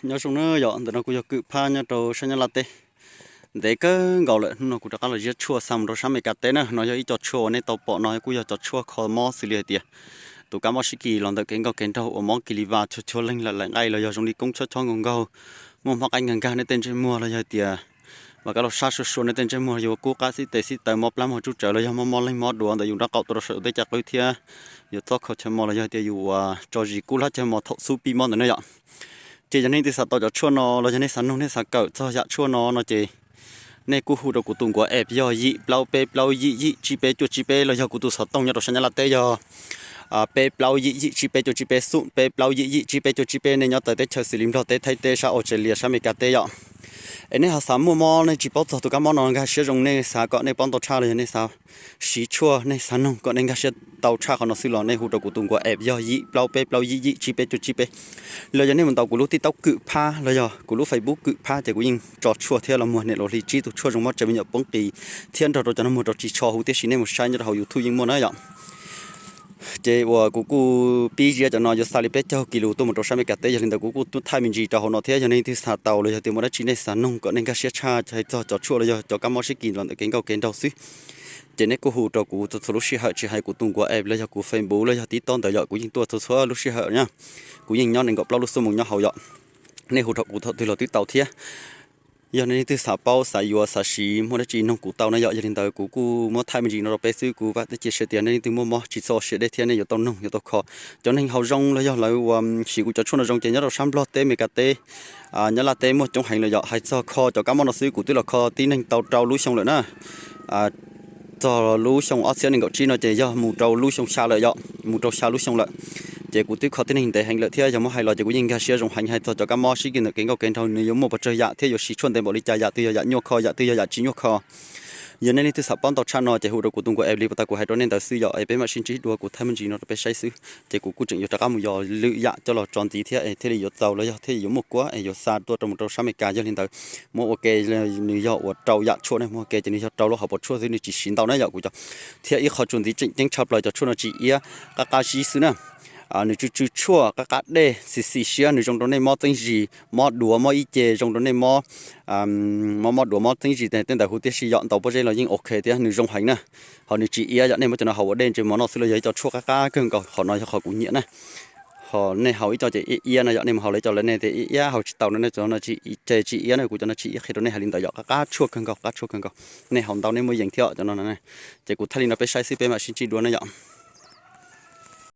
Nyob zoo na yom, ntawm no kuj yog Kwm Phab nyob rau sab Nyab Laj teb. Ntev kawg nkaus lawm, hnub no kuv rov qab los ziab tshuaj xa mus rau sab Amelikas teb na. No yog ib co tshuaj uas nej tau pom no kuj yog cov tshuaj kho mob xws li hais tias tus kab mob sib kis los ntawm kev nkauj kev nraug uas mob kis li vas, chuav chuav leeg, lawm lawm nqaij los yog zoo li koob chob chob nkaug nkaug, muaj mob qaib nkag nkag nej tej ntsej muag los yog hais tias vas kab los sab sua sua nej tej ntsej muag, yuav kub qab xib tes xib taw, mob plab muag tsuj tsawv los yog mob mob leeg mob duav ntawm yus nraub qaum tuaj rau saum yus tej caj qwb thiab yus txob kho chaw mos los yog hais tias yus ua tso zis kub hlab chaw mos thaum xub pib mob ntawd na yom. Ces yog nej twb xav tau cov tshuaj no los yog nej xav nug nej xav kawm txog yam tshuaj no no ces nej kuj hu rau kuv tus nkuav app yog yim plaub peb plaub yim yim tsib peb cuaj tsib peb los yog kuv tus xov tooj nyob rau sab Nyab Laj teb yog peb plaub yim yim tsib peb cuaj tsib peb, xoom peb plaub yim yim tsib peb cuaj tsib peb. Nej nyob txawv teb chaws xws li Nplog teb, Thaib teb, sab Australia, sab Amelikas teb yom, es nej ho xav muaj mob nej tsis paub txog tus kab mob no nkag siab zoo, nej xav kom nej paub ntau tshaj los yog nej xav siv tshuaj, nej xav nug kom nej nkag siab tau tshaj qhov no xwb los nej hu rau kuv tus nkuav app yog yim plaub peb plaub yim yim tsib peb cuaj tsib peb, los yog nej mus ntaus kuv lub TikTok Kwm Phab los yog kuv lub Facebook Kwm Phab ces kuv yeej tso tshuaj thiab los muag niam laus hli tsib tug tshuaj zoo mob tsev me nyuam poob qis thiab nrog rau cov no muag rau tsis tsho huv, tiam sis nej mus saib nyob rau hauv YouTube yeej muaj na yom. Ces uas kuv kuj pib ziab cov no yuav xa li peb caug kis lus tuaj mus rau sab Amelikas teb, yog li ntawd kuv kuj thaij me ntsis rau hauv no thiab. Yog nej twb xav tau los yog tias muaj dab tsi nej xav nug kom nej nkag siab tshaj hais txog cov tshuaj los yog cov kab mob sib kis los ntawm kev nkauj kev nraug xwb, ces nej kuj hu rau kuv txhua txhua lub sij hawm, tsis hais kuv tus nkuav app los yog kuv Facebook los yog TikTok ntawd yom, kuv yeej tuaj txhua txhua lub sij hawm na. Kuv yeej nyob nees nkaum plaub lub xuab moos nyob hauv yom. Nej hu rau kuv thaum twg los twb tau thiab. Yog nej leej twg xav paub xav yuav xav siv muaj dab tsi nug kuv tau na yom. Yog li ntawd kuv kuj muab thaij me ntsis no rau peb xwb, kuv vam thiab cia siab tias nej leej twg muaj mob tsis txhob ua siab deb thiab nej yuav tau nug yuav tau kho. Cov neeg haus zoo los yog lawv uas siv kuv cov tshuaj no zoo ces nyob rau sab Nplog teb, Amelikas teb, Nyab Laj teb muaj coob heev lawm yom. Hais txog kho cov kab mob no xwb kuv twb los kho tib neeg tau rau lub xyoo lawm na. Txog lub xyoo ob txhiab nees nkaum tsib no ces yog mus rau lub xyoo xya lawm yom, mus rau xya lub xyoo lawm. Ces kuv twb kho tib neeg ntev heev lawm thiab yog muab hais los ces kuv yeej nkag siab zoo heev hais txog cov kab mob sib kis ntawm kev nkauj kev nraug nws yuav muaj pes tsawg yam thiab yuav siv tshuaj ntev npaum li cas, yam twg yog yam nyuaj kho, yam twg yog yam tsis nyuaj kho. Yog nej leej twg xav paub ntau tshaj no ces hu rau kuv tus nkuav app li puas tas kuv hais rau nej ntawd xwb yom. Es peb mam sib ntsib dua, kuv thaij me ntsis no rau peb saib xwb. Ces kuv kuj tseem yuav rov qab mus yos lwm yam coj los tso ntxiv thiab es thiaj li yuav txaus los yog thiaj li yuav muaj kuab es yuav xa tuaj rau mus rau sab Amelikas. Yog li ntawd muab ua ke, nws yog uas rau yam tshuaj ne, muab ua ke ces nws yog rau lub hauv paus tshuaj xwb, nws tsis siv ntau na yom. Kuv cov thiab ib qho tsuas ntxiv tseem ceeb tshaj plaws, cov tshuaj no tsis iab, qab qab zib xwb na. Nws tsw tsw tshuaj, qab qab dej, xis xis siab, nws zoo rau nej mob txeeb zis, mob duav, mob ib ce, zoo rau nej mob, mob mob duav mob txeeb zis tej ntawd huv, tiam sis yom ntaus pob zeb los yeej ok thiab nws zoo heev na. Ho nws tsis iab yom, nej muab cov no haus ua dej ntsej muag noj xwb los yog ib co tshuaj qab qab kawg nkaus, qhov no yog qhov kuv nyiam na. Ho nej haus ib co ces iab iab no yom, nej mus haus lawv cov lawv nej tias iab iab haus tsis tau no, nej cov no tsis, ces tsis iab na, kuv cov no tsis iab, qhia rau nej hais li ntawd yom, qab qab tshuaj kawg nkaus, qab tshuaj kawg nkaus. Nej haus ntau nej muaj yees thiab cov no. Ces kuv thaij li no peb saib xwb, peb mam sib ntsib dua na yom.